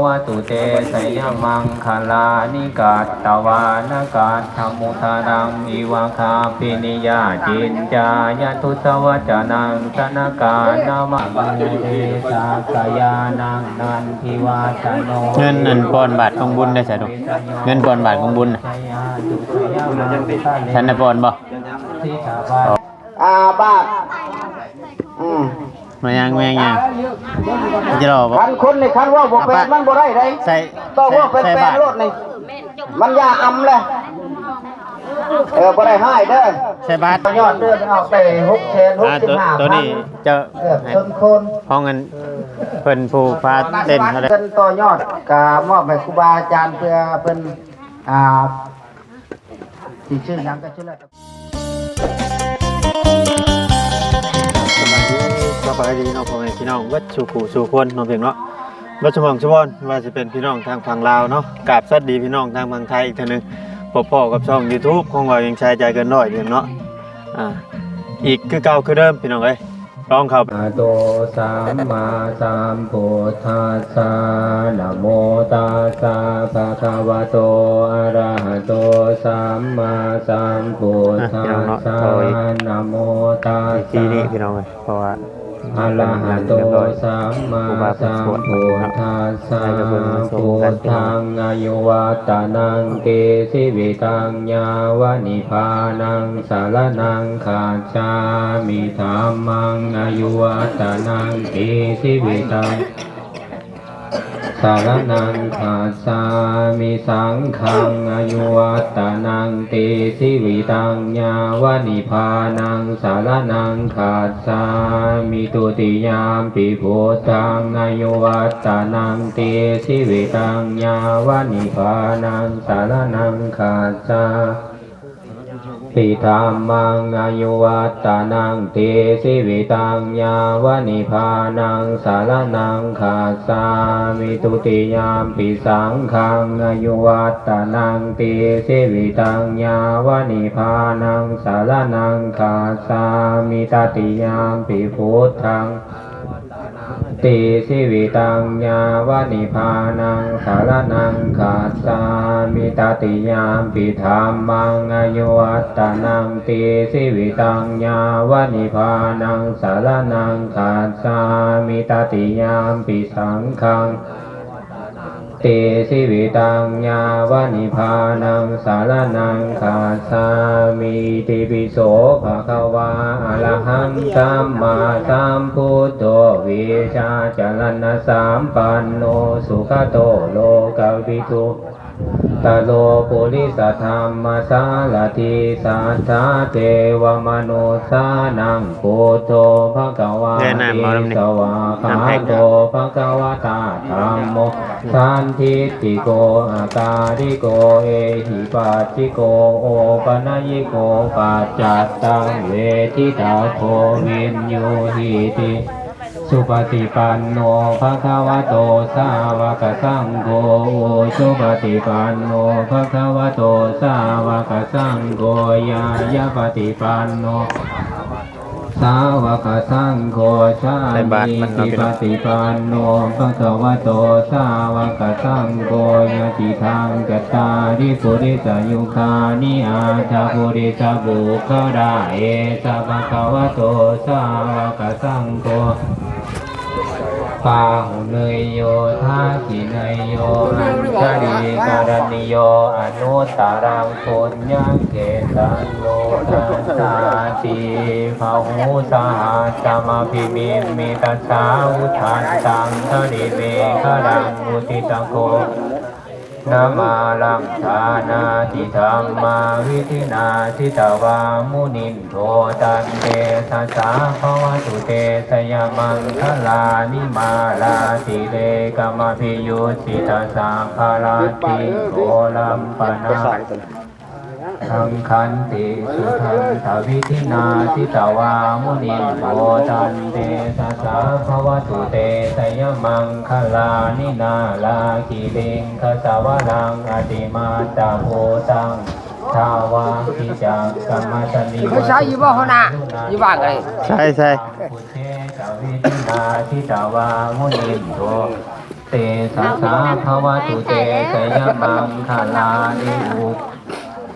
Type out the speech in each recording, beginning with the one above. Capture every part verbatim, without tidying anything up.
วัตถุเตสยมังคลานิกัตตวานะกัตถมุทรังอิวะคาปินิยาจินจายะทุสวจนังสนกานามะเดสักยานังนันทิวัฒโน เงินนั่นปอนบาทของบุญได้สะดวก เงินปอนบาทของบุญน่ะ ฉันน่ะปอนบ่ อาบาท อืม มายัง มายัง ยัง จะรอบ่ คันคนในคันว่าบ่เป็น มันบ่ได้ได้ ใส่ ต้องว่าเป็น ใส่ แปด บาท โลดนี่ มันอย่าอำเลย เออ บ่ได้ให้เด้อ ใส่บาท ยอดเด้อ เอาไปหกแสนหกสิบห้าพัน อ่า ตัว ตัวนี้จะ เออ ต้นโคน ห้องเงิน เพิ่นผู้พาเล่นเขาได้ เพิ่นต่อยอด กะมอบให้ครูบาอาจารย์เพื่อเพิ่น อ่า สิชื่อหยังก็ชื่อแล้ว สบายดี สบายดีเนาะ พ่อแม่พี่น้อง เบิดสู่ผู้สู่คนเนาะเพียงเนาะ เบิดสมองสมอน ว่าสิเป็นพี่น้องทางฝั่งลาวเนาะ กราบสวัสดีพี่น้องทางฝั่งไทยอีกเทื่อหนึ่ง พบพ้อกับช่อง YouTube ของบ่าวเวียงชัยใจเกินร้อยเพียงเนาะ อ่า อีกคือเก่าคือเดิมพี่น้องเอ้ย ลองเข้า อะโตสัมมาสัมพุทธัสสะ นะโมตัสสะ ภะคะวะโต อะระหะโต สัมมาสัมพุทธัสสะ อ่ะพี่น้องเนาะ นะโมตัส ที่ สะ นี่พี่น้องเอ้ย เพราะว่า อะระหะโต สัมมาสัมพุทธัสสะ พุทธัง อายุวัตตะนัง ติ ชีวิตัง ยาวะนิพพานัง สะระณัง คัจฉามิ ธัมมัง อายุวัตตะนัง ติ ชีวิตัง สะระณัง คัจฉามิ สังฆัง อายุวัตตะนัง ติ ชีวิตัง ยาวะนิพพานัง สะระณัง คัจฉามิ ทุติยามปิ พุทธัง อายุวัตตะนัง ติ ชีวิตัง ยาวะนิพพานัง สะระณัง คัจฉา ปิ ธัมมัง อายุวัตตะนัง ติ ชีวิตัง ยาวะนิพพานัง สะระณัง คัจฉามิ ทุติยามปิ สังฆัง อายุวัตตะนัง ติ ชีวิตัง ยาวะนิพพานัง สะระณัง คัจฉามิ ตติยามปิ พุทธัง ติ ชีวิตัง ยาวะนิพพานัง สะระณัง คัจฉามิ ตติยามปิ ธัมมัง อายุวัตตะนัง ติ ชีวิตัง ยาวะนิพพานัง สะระณัง คัจฉามิ ตติยามปิ สังฆัง ติ ชีวิตัง ยาวะนิพพานัง สะระณัง คัจฉามิ ติปิโส ภะคะวา อะระหัง สัมมาสัมพุทโธ วิชชาจรณสัมปันโน สุขโต โลกวิทู ตโร ปุริสธัมมสารถี สัทธา เทวมนุสสานัง ปุทโธ ภะคะวา เออ น้ำ ติ เอาน้ำนี่ สวากขา น้ำแพ็ค โต ภะคะวะตา ธัมโม สันทิฏฐิโก อะกาลิโก เอหิปัสสิโก โอปะนะยิโก ปัจจัตตัง เวทิตาโค วิญญูหิติ สุปฏิปันโน ภะคะวะโต สาวกสังโฆ อุจุปฏิปันโน ภะคะวะโต สาวกสังโฆ ญาญาปฏิปันโน สาวกสังโฆ สามีจิปฏิปันโน ภะคะวะโต สาวกสังโฆ ยะติทัง จัตตาริ ปุริสยุคานิ อาทา ปุริสบุคคลา เอสะ ภะคะวะโต สาวกสังโฆ ปาหุเนยโย ทักขิเนยโย อัญชลีกรณีโย อนุตตรัง ปุญญเขตัง โลกัสสาติ พาหุสหัสสะมะภินิมมิตสาวุธันตัง กะริเมฆะรัง วุติตะโก นะมาลัง ทานาติธัมมาวิธินา จิตวามุนินโท ตันเตสะสะ ภะวะตุเต สะยะมังคะลานิ มาลาติเรกะมะภิยุจฉิตะ สัพพะราชชิง โคลัมปะนะ ทัง ขันติสุทันตวิธินา จิตวามุนินโท ตันเตสะสะ ภะวะตุเต สะยะมังคะลานิ นาลาคิริงคสะวะลัง อติมัตตะภูตัง ทาวังคิจักกะมะสะนิ ไม่ใช่อยู่บ่หัวหน้า อยู่บ้านกันเลย ใช่ ใช่ พุทเทสะวิธินา จิตวามุนินโท เตสะสะ ภะวะตุ เต ชะยะมังคะลานิ อุก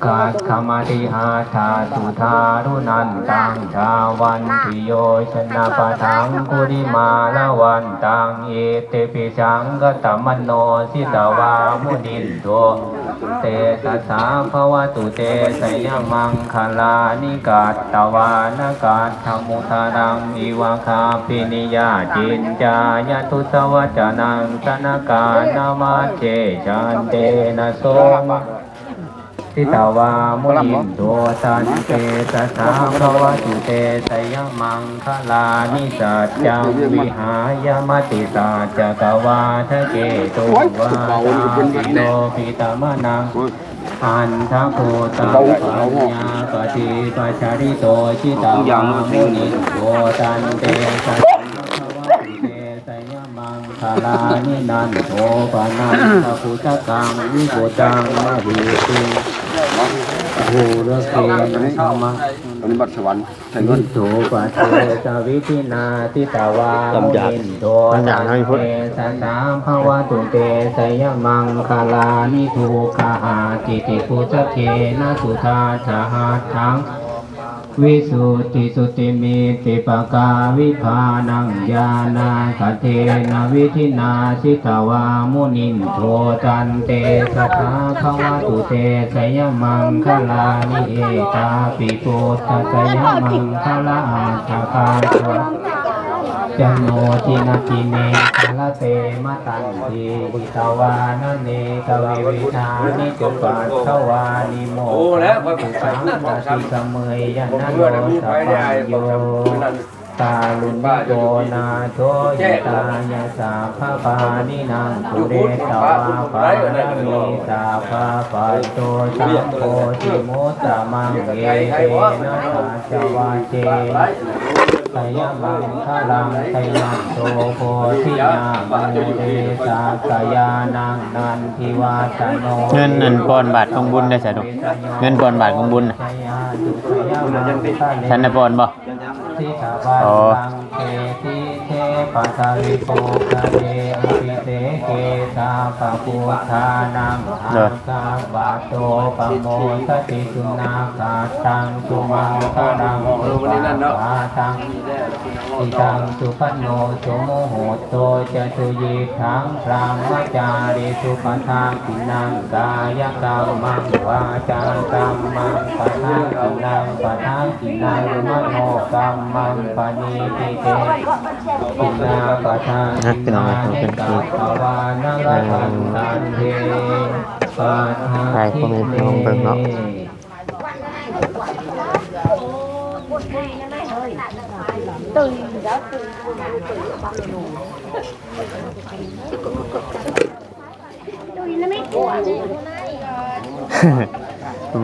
ขักขะมะติหะถะ สุทารุณันตัง ดาวันติโยชนะปะทังคุริมาละวันตัง อิติปิสังคะตะมะโน สิตาวามุนินโท เตสะสะ ภะวะตุ เตชะยะมังคะลานิ กัตตวานะ กัตถะมุตตะรัง อิวะ กัปปินิยา จินจายะ ทุสะวะจะนัง สะนะกานะ มัจเจ สันเตนะ โสมะ สิตาวามุนินโท ตันเตสะสะ ภะวะตุ เตชะยะมังคะลานิ สัจจัง วิหายะ มติสัจจะกะวาทะเกตุง วาทาวิโลปิตะมะนัง อันทะโพตัง ปัญญาปะทีปะชะริโต สิตาวามุนินโท ตันเตสะสะ ภะวะตุ เตชะยะมังคะลานิ นันโทปะนันทะปุชะกัง วิปุตังมะหิติ ภูระเกนะ สะมะ ปฏิบัติสวรรค์ ใส่เงิน โสปะเทสะวิธินา สิตาวามุนินโท ตันเตสะสะ ภะวะตุ เตชะยะมังคะลานิ ทุกขะหาติติปุชะเกนะ สุทัสสะหัตถัง วิสุทธิสุทธิมิตติปะกาวิภานัง ญาณาคะเทนะ วิธินา สิตาวามุนินโท ตันเตสะสะ ภะวะตุ เตชะยะมังคะลานิ เอตาปิ ปุทธัสสะยะมังคะละอัตถะกาถา จโนทินักขิเน กะละเตมะตันที หิตวานะเนกะวิวิธานิ จุปัทถวานิ โม โอ้ แล้ว ขันตุ สัง คติ สะเมยยะนะโน สัพพัญญู การุณิโก นาโถ หิตายะ สัพพะปาณินัง ปูเรตวา ปาระมี สัพพะ ปัตโต สัมโพธิมุตตะมัง เอเตนะ สัจจวัคเคน ชะยะมังคะลัง ชะยันโต โพธิยา มูเล สักกะยานัง นันทิวัตตะโน เงินนั่นปอนบาทของบุญได้สะดวก เงินปอนบาทของบุญน่ะ ชะยาตุ ชะยะมังคะเล ท่านได้ปอนบ่ สิทธาวัตตัง เศรษฐีเทพะทะวิโภคเด อภิเสเก สัพพะพุทธานัง เด้อ อาคันวะโต ปะโมทะติ สุนาคัตตัง สุมังคะลัง สุปะปาตัง อิทัง สุขะโน สุมุหุตโต จะ สุยิตถัง บรหมจาริสุ ปะทักขิณัง กายะกัมมัง วาจากัมมัง ปะทักขิณัง ปะทักขิณัง มโนกัมมัง ปะณีตติ เต นะพี่น้อง เป็นคลิป เอ่อ ถ่ายให้พ่อแม่พี่น้องเบิ่งเนาะ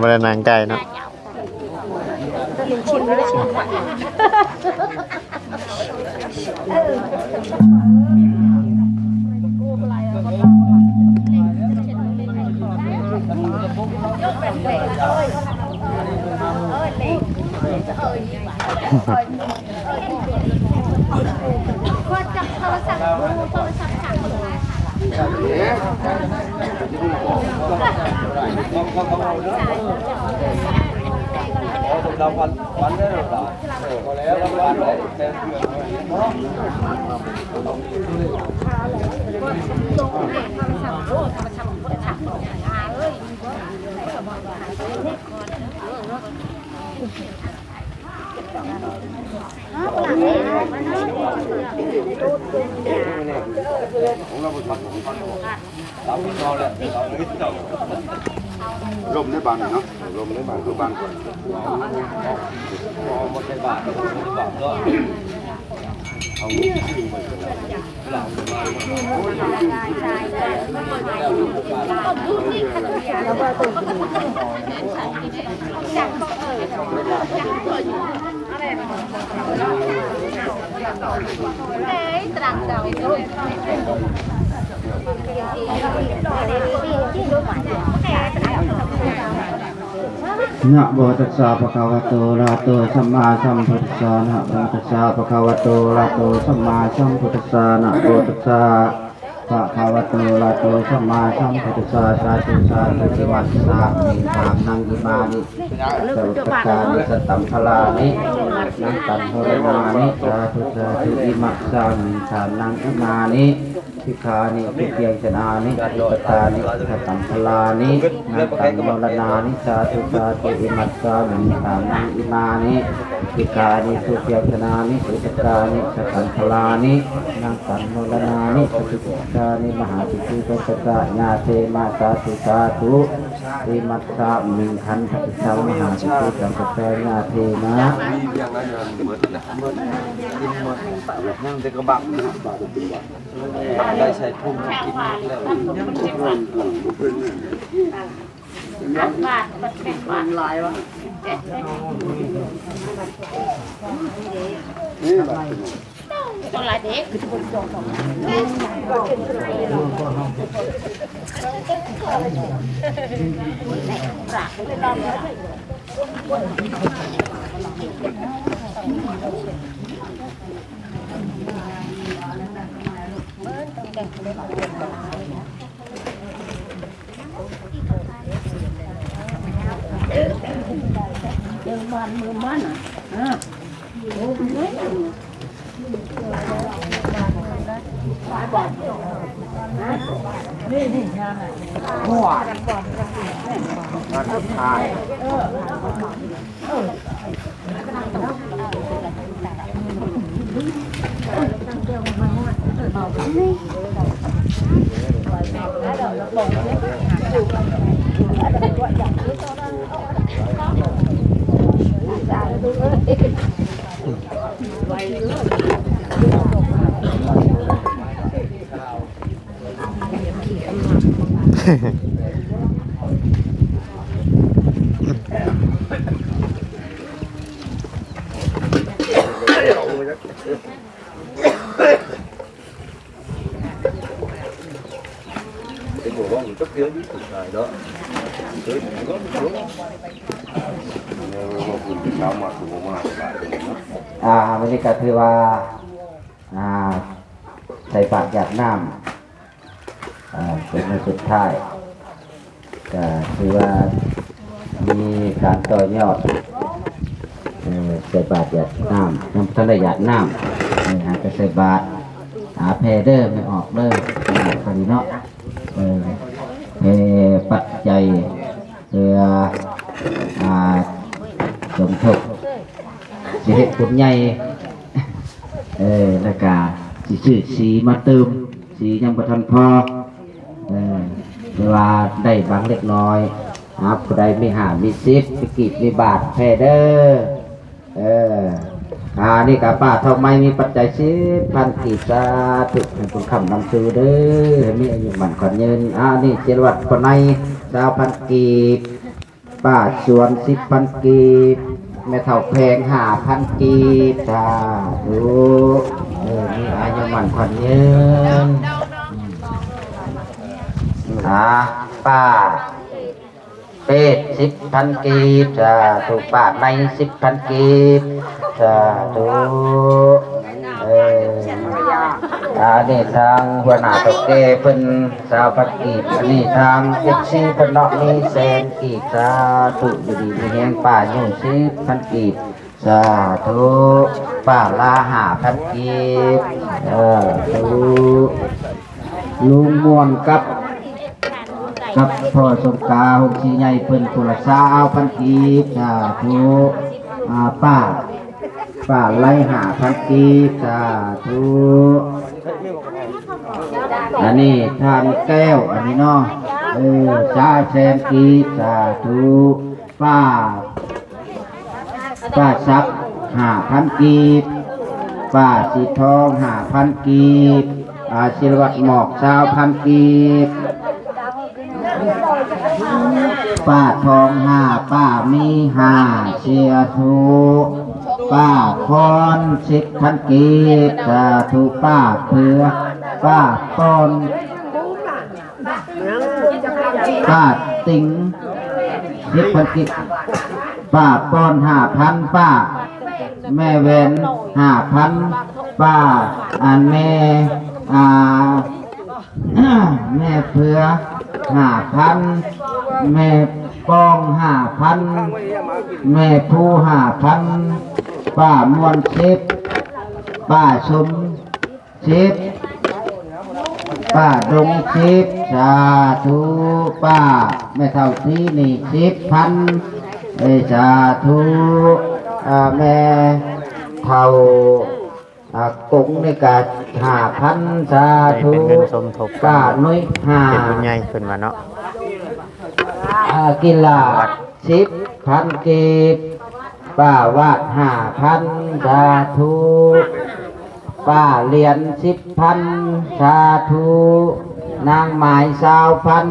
บ่ได้นั่งใกล้เนาะ ลมในบ้านเนาะ ลมในบ้าน ลมบ้านก่อน นะโมตัสสะ ภะคะวะโต อะระหะโต สัมมาสัมพุทธัสสะ นะโมตัสสะ ภะคะวะโต อะระหะโต สัมมาสัมพุทธัสสะ นะโมตัสสะ ภะคะวะโต อะระหะโต สัมมาสัมพุทธัสสะ สาธุ สาธุ อิมัสสะ มิง ทานัง อิมานิ สัพพัตตานิ สตัมภะลานิ นัง ตัง มรณานิ สาธุ สาธุ อิมัสสะ มิง ทานัง อิมานิ สิกขานิ สุเปียงชนานิ สุปตานิ สตัมภะลานิ นัง ตัง มรณานิ สาธุ สาธุ อิมัสสะ มิง ทานัง อิมานิ สิกขานิ สุเปียงชนานิ สุปตานิ สตัมภะลานิ นัง ตัง มรณานิ สติสิกขานิ มหาสิกขุสังกัสสะ ญาเทมะ สาธุ สาธุ อิมัสสะ มิง ขันธะสิกขัง มหาสิกขุสังกัสสะ ญาเทมะ ยังแต่กระบัง ได้ใส่พุงกินแล้ว อ่า มื้อนี้ก็ถือว่า อ่า ใส่บาตรหยาดน้ำ อ่า เป็นมื้อสุดท้าย ก็ถือว่ามีการต่อยอด เอ่อ ใส่บาตรหยาดน้ำ ยังบ่ทันได้หยาดน้ำ เออ หาก็ใส่บาตร หาแผ่เด้อ ไม่ออกเด้อ ขนาดพอดีเนาะ เออ แผ่ปัจจัย เพื่อ อ่า สมทบ สิเฮ็ดบุญใหญ่ เออ แล้วก็สิซื้อสีมาเติม สียังบ่ทันพอ เออ แต่ว่าได้บางเล็กน้อย หาผู้ใดมีห้ามีสิบ มีกีบมีบาทแผ่เด้อ เออ อ่า นี่ก็ป้าทองไม้มีปัจจัยสิบพันกีบ สาธุ ให้บุญค้ำนำสู่เด้อ ให้มีอายุมั่นขวัญยืน อ่า นี่เจรวัตรปนใน ซาวพันกีบ ป้าสวนสิบพันกีบ แม่เฒ่าแพงห้าพันกีบ สาธุ เออ มีอายุมั่นขวัญยืน อ่า ป้าเปดสิบพันกีบ สาธุ ป้าในสิบพันกีบ สาธุ เออ อันนี้ทางหัวหน้าเฒ่าแก่เพิ่นซาวพันกีบ อันนี้ทางเอฟซีเพิ่นเนาะ มีแสนกีบ สาธุ อยู่ดีมีแฮง ป้าอยู่สิบพันกีบ สาธุ ป้าลาห้าพันกีบ สาธุ ลุงม่วนกับ กับพ่อสงกา หงสีใหญ่เพิ่นผู้ละซาวพันกีบ สาธุ อ่า ป้า ป้าไล่ห้าพันกีบ สาธุ อันนี้ท่านแก้ว อันนี้เนาะ เออ ซาวแสนกีบ สาธุ ป้า ป้าทรัพย์ห้าพันกีบ ป้าสีทองห้าพันกีบ อาศิรวัตรหมอกซาวพันกีบ ป้าทองห้า ป้ามีห้า เสียธุ ป้าพรสิบพันกีบ สาธุ ป้าเผือก ป้าปอน ป้าติงสิบพันกีบ ป้าปอนห้าพัน ป้าแม่แหวนห้าพัน ป้าอันแม่ อ่า แม่เผือห้าพัน แม่ปองห้าพัน แม่ภูห้าพัน ป้ามวลสิบ ป้าสมสิบ ป้าดงสิบ สาธุ ป้าแม่เฒ่าสีนี่สิบพัน เอ้ย สาธุ อ่า แม่เฒ่า อ่ากงนี่กะห้าพัน สาธุ เป็นเงินสมทบ ป้าน้อยห้า เป็นบุญใหญ่ขึ้นมาเนาะ อ่ากีฬาสิบพันกีบ ป้าวาดห้าพัน สาธุ ป้าเหรียญสิบพัน สาธุ นางหมายสาวพัน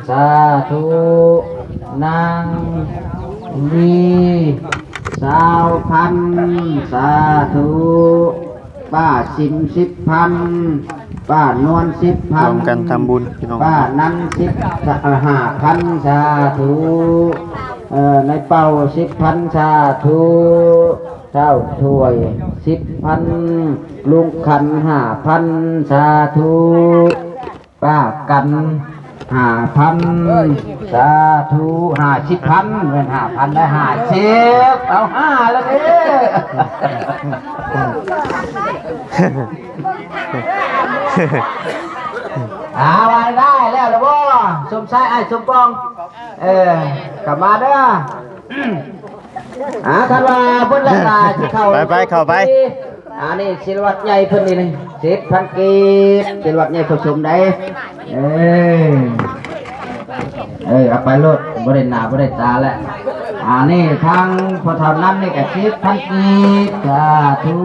สาธุ นางวีสาวพัน สาธุ ป้าสิมสิบพัน ป้านวลสิบพัน ร่วมกันทำบุญพี่น้อง ป้านั้นสิบ เอ่อ ห้าพัน สาธุ เอ่อ นายเป่าสิบพัน สาธุ เฒ่าถ้วยสิบพัน ลุงขันห้าพัน สาธุ ป้ากันห้าพัน สาธุ ห้าสิบพัน เป็นห้าพัน ได้ห้าสิบ เอาห้าแล้วเด้อ อ่า วางได้แล้วละบ่ สมชาย ไอ้สมปอง เออ กลับมาเด้อ อ่า คันว่าเพิ่นละกาสิเข้า ไปไปเข้าไป อันนี้ศิลวัตรใหญ่เพิ่นนี่ สิบพัน กีบ ศิลวัตรใหญ่ผสมได้ เออ เออ เอาไปโลด บ่ได้หน้าบ่ได้ตาแล้ว อันนี้ทางพ่อเฒ่านั้นนี่ก็สิบพัน กีบ สาธุ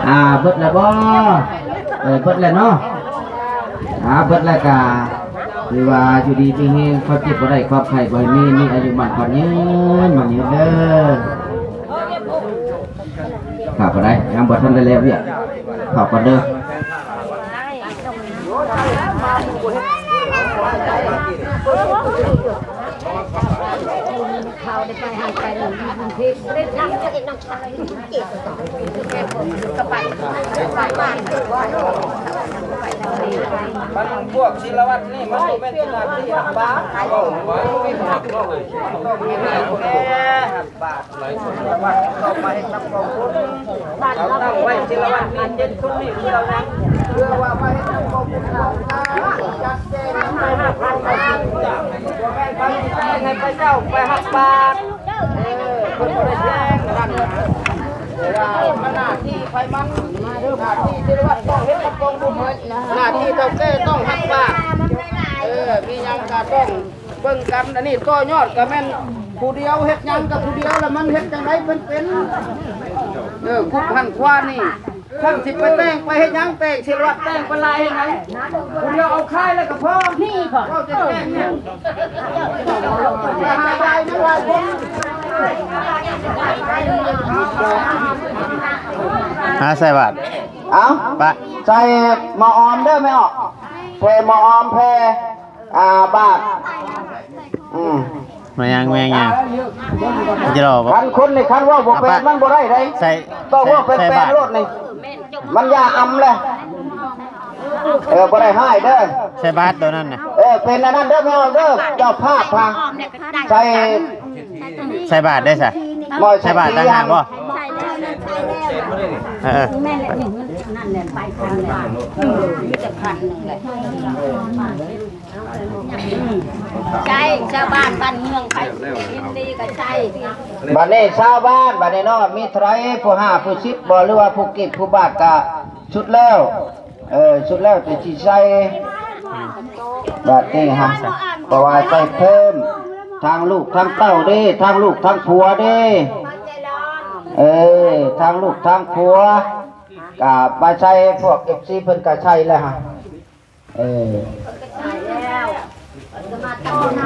อ่า เบิดแล้วบ่ เออ เบิดแล้วเนาะ อ่า เบิดแล้วกะ ถือว่าอยู่ดีมีแฮง ความเจ็บบ่ได้ ความไข้บ่ให้มี มีอายุมั่นขวัญยืน มั่นยืนเด้อ ครับ บ่ได้ ยังบ่ทันได้แล้วเวียก เข้าก่อนเด้อ มันพวกศิลวัตรนี่มันบ่แม่นสิหน้าที่หักบาตร ต้องมีหน้าที่แก่หักบาตร ศิลวัตรต้องมาเฮ็ดนำกองบุญ เอาตั้งไว้ศิลวัตรนี่เจ็ดคนนี่คือเอาหยัง เพื่อว่ามาเฮ็ดนำกองบุญกองทาน จัดแจงนำกองบุญกองทาน บ่แม่นไปแจ้งให้พระเจ้าไปหักบาตร เออ เพิ่นบ่ได้แจ้งนั่นนะ แต่ว่ามันหน้าที่ไผมัน หน้าที่ศิลวัตรต้องเฮ็ดนำกองบุญ หน้าที่เฒ่าแก่ต้องหักบาตร เออ มีหยังก็ต้องเบิ่งกัน อันนี้ต่อยอดก็แม่นผู้เดียวเฮ็ดหยังกับผู้เดียว แล้วมันเฮ็ดจังได๋เพิ่นเป็น เออ คุกหันขวานี่ ท่านสิไปแต่งไปเฮ็ดหยัง แต่งศิลวัตรแต่งไปหลายเฮ็ดหยัง ผู้เดียวเอาขายแล้วก็พอ นี่ค่ะ เว้าแต่แต่งเนี่ย หาใส่บาตร เอ้า ไป ใส่หม้อออมเด้อแม่ออก แผ่หม้อออม แผ่ อ่า บาตร อืม มายัง มายัง จะรอบ่ คันคนนี่คันเว้าบ่เป็น เอาไป มันบ่ได้เด้ ใส่ ต้องเว้าเป็น ใส่ แปล บาตร โลดนี่ มันอย่าอำเลย เออ บ่ได้ฮ้ายเด้อ ใส่บาตรตัวนั้นน่ะ เออ เป็นอันนั้นเด้อแม่ออกเด้อ เจ้าภาพพา ใส่ ใส่บาตรได้ซะ บ่ ใส่บาตรต่างหากบ่ ใส่แล้ว ใส่แล้ว เออ แม่นแหละ นี่มันนั่นแหละ ไปทางนั้น อืม มีแต่พันหนึ่งแหละ ใช่ ชาวบ้านบ้านเมืองไปยินดีกับใช่ บัดนี้ชาวบ้าน บัดนี้เนาะ มีเท่าไหร่ ผู้ห้า ผู้สิบ บ่ หรือว่าผู้กิบ ผู้บาท ก็สุดแล้ว เออ สุดแล้วแต่สิใส่ บัดนี้ฮะ เพราะว่าใส่เพิ่ม ทางลูกทางเต้าเด้ ทางลูกทางผัวเด้ เออ ทางลูกทางผัว ก็มาใส่พวก เอฟซี เพิ่นก็ใส่แล้วฮะ เออ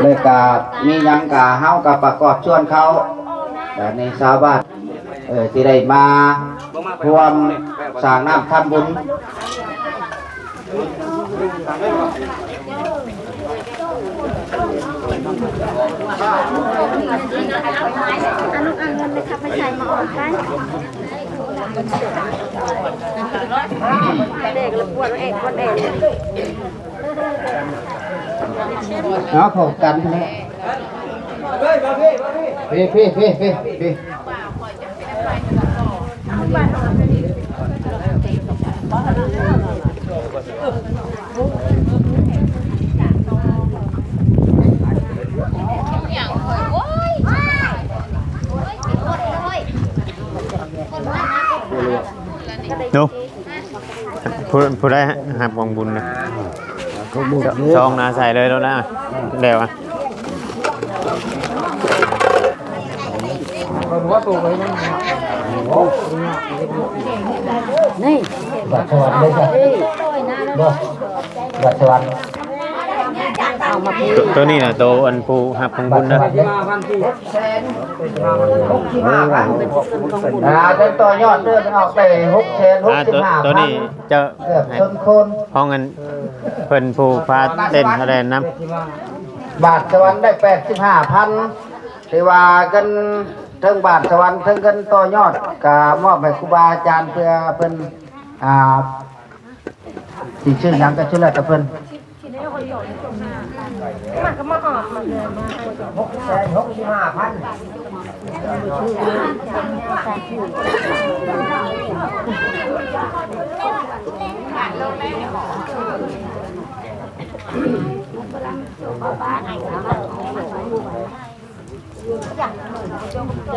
เลยก็มีหยังก็เฮาก็ประกอบส่วนเขา แต่ในชาวบ้าน เออ ที่ได้มาร่วมสร้างน้ำทำบุญ เอาลูกเอาเงินเลยค่ะ ไปใส่หม้อออมไป เอาเข้ากันแหละพี่พี่พี่พี่พี่ ดู ผู้ผู้ได้รับของบุญนะ เขาบอก ซองหนาใส่เลยแล้วนะ เดี๋ยวอะ นี่ บัตรสวรรค์เลยจ้ะ นี่ บ่ บัตรสวรรค์ เอามา ตัวตัวนี้นะ ตัวอันผู้รับของบุญนะ อ่า เป็นต่อยอดเด้อ พี่น้อง ได้หกแสนหกสิบห้าพัน อ่า ตัวตัวนี้เจ้า เกือบชนคน ห้องอัน เพิ่นผู้พาเต้นแสดงนำ บาทสวรรค์ได้แปดสิบห้าพัน ถือว่าเงินเทิงบาทสวรรค์เทิงเงินต่อยอด ก็มอบให้ครูบาอาจารย์เพื่อเพิ่น อ่า สิชื่อหยังก็ชื่อแล้วแต่เพิ่น หกแสนหกสิบห้าพัน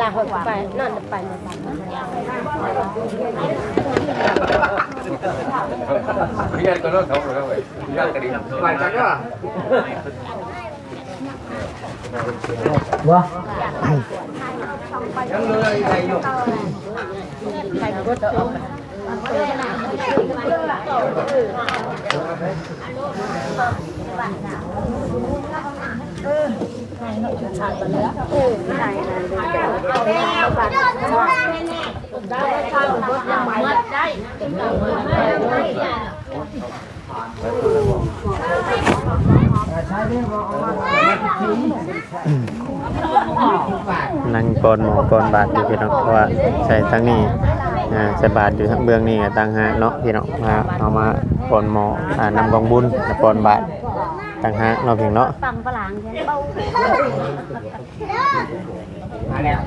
ลาหกไป นอนไป นอนไป ไปกันเด้อ วะ นั่งกอนหมอกอนบาดอยู่พี่น้อง เพราะว่าใส่ทั้งนี้ อ่า ใส่บาดอยู่ทั้งเบื้องนี้ต่างหากเนาะพี่น้อง มาเอามากอนหมอ อ่า นำกองบุญกอนบาดต่างหากเนาะพี่น้องเนาะ ฟังฝรั่งใช่ไหม มาแล้ว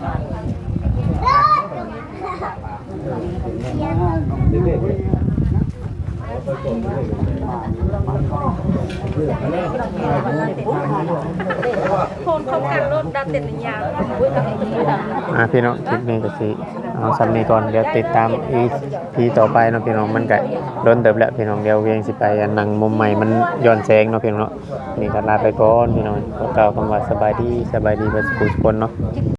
โคนเขากันรถดัดเต็นยา อ่ะพี่น้อง คลิปนี้ก็สิเอาส่ำนี้ก่อน เดี๋ยวติดตาม อีพี ต่อไปเนาะพี่น้อง มันก็โดนเติบแล้วพี่น้อง เดี๋ยวเวียงสิไปอันนั่งมุมใหม่มันย้อนแสงเนาะพี่น้องเนาะ นี่ก็ลาไปก่อนพี่น้อง ขอกล่าวคำว่าสบายดี สบายดีเบิดสุขทุกคนเนาะ